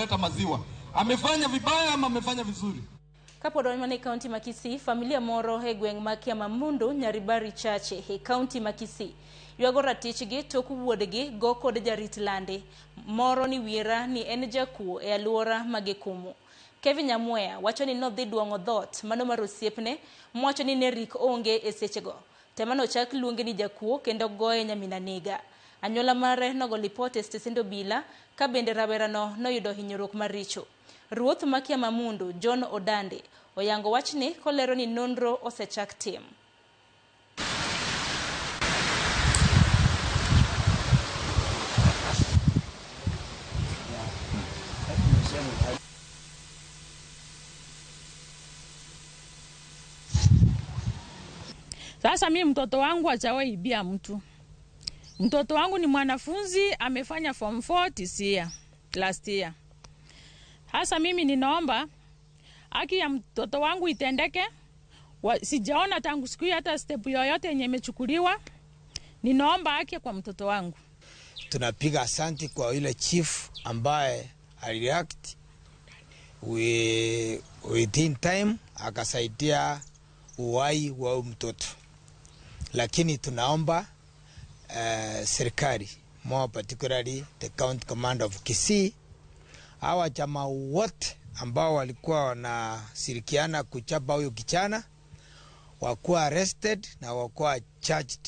kuleta maziwa. Amefanya vibaya ama amefanya vizuri? Kapod wan mana e kaunti ma Kisii, familia moro e gweng' ma Kiamamundu, Nyaribari Chache e kaunti ma Kisii ywago ratichgi tok wuodgi go kod jarit lande moro ni wiera ni en jakuo e aluora ma gikumo. Kevin Nyamweya wacho ni nodhi duong'o dhoot mano mar osiepne mowacho ni ne rik onge e sechego. Tema nochak luonge ni jakuo kendo goye nyamin anega. Anyuola mare nogo lipot e stesend obila ka bende rawerano noyudo hinyruok maricho. Ruoth ma Kiamamundu, John Odande, oyango wachni kolero ni nonro osechak tim. Sasa mi mtoto wangu hajawahi ibia mtu. Mtoto wangu ni mwanafunzi, amefanya form 4 this year, last year. Sasa mimi ninaomba haki ya mtoto wangu itendeke. Sijaona tangu siku hiyo hata step yoyote yenye imechukuliwa. Ninaomba haki kwa mtoto wangu. Tunapiga asanti kwa yule chief ambaye alireact within time akasaidia uhai wa mtoto, lakini tunaomba serikali, more particularly the county command of Kisii, hawa jamaa wote ambao walikuwa wanashirikiana kuchapa huyo kijana wakuwa arrested na wakuwa charged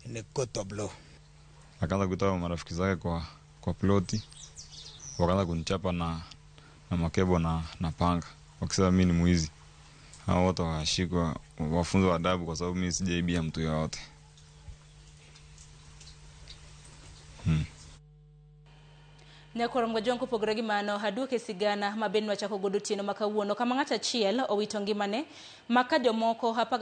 in a court of law. Akaanza kutoa marafiki zake kwa ploti, wakaanza kunichapa na makebo na panga, wakisema mimi ni mwizi. Hao wote wakashikwa, wafunzwe adabu kwa sababu mimi sijaibia mtu yoyote. Nyakwar Mgojwang' kopogore gi mano, aduoke sigana ma bende nwachako godo otieno ma kawuono kama ng'ato achiel owito ngimane ma ka jomoko 14.